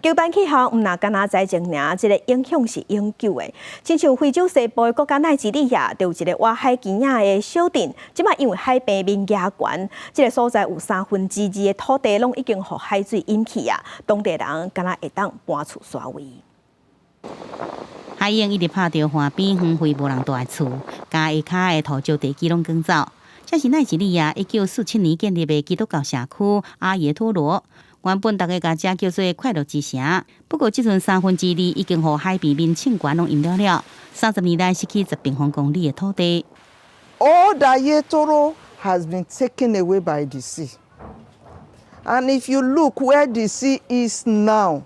極端氣候毋若干焦災情爾，這個影響是永久的。親像非洲西部的國家奈及利亞，就有一個倚海墘仔的小鎮，這擺因為海平面加懸，這個所在有二三分的土地攏已經予海水淹去啊！當地人敢若會當搬厝徙位。海湧一直拍著岸邊荒廢無人蹛的厝，共下跤的土石地基攏捲走。這是奈及利亞1947年建立的基督教社區阿耶托羅。原本大家共這叫做快樂之城，不過這陣二三分之已經予海平面衝懸攏淹了了。30年內失去10平方公里的土地。 All the Ayetoro has been taken away by the sea. And if you look where the sea is now,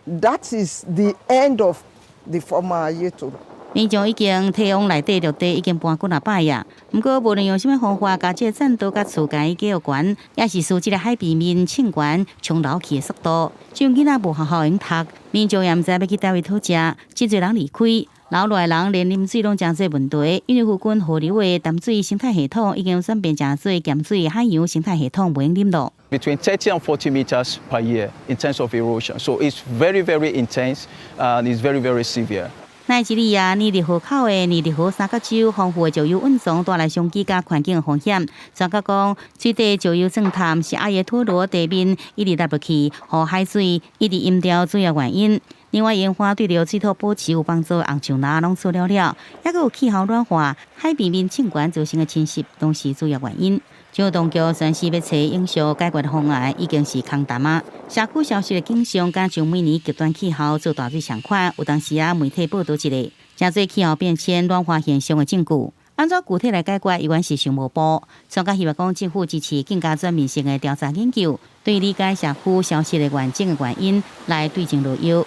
that is the end of the former Ayetoro. 民眾已經退往內底陸地，已經搬幾若擺啊。毋過無論用啥物方法，共這個棧道佮厝共伊加懸，也是輸這个海平面衝懸沖流去的速度。這陣囡仔無學校通讀，民眾也毋知欲去佗位討食，真濟人離開，留落來人連啉水攏成做問題，因為附近河流的淡水生態系統已經轉變成做鹹水海洋生態系統，袂用啉咯。 Between 30 and 40 meters per year in terms of erosion, so it's very, very intense and it's very, very severe. 奈及利亞尼日河口的尼日河三角洲豐富的石油蘊藏帶來商機佮環境的風險。專家講，水底石油鑽探是阿耶托羅地面一直落落去，予海水一直淹掉主要原因。另外，研發對著水土保持有幫助的紅樹林攏死了了，抑閣有氣候暖化、海平面衝懸造成的侵蝕，攏是主要原因。政府當局宣示欲揣永續解決方案，已經是空談啊！社區消失的景象，敢像每年極端氣候做大水仝款，有當時啊媒體報導一个，成做氣候變遷暖化現象的證據。按怎具體來解決，猶原是想無步。專家希望講政府支持更加全面性的調查研究，對理解社區消失的完整的原因來對症落藥。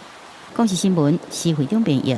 公視新聞，施惠中編譯。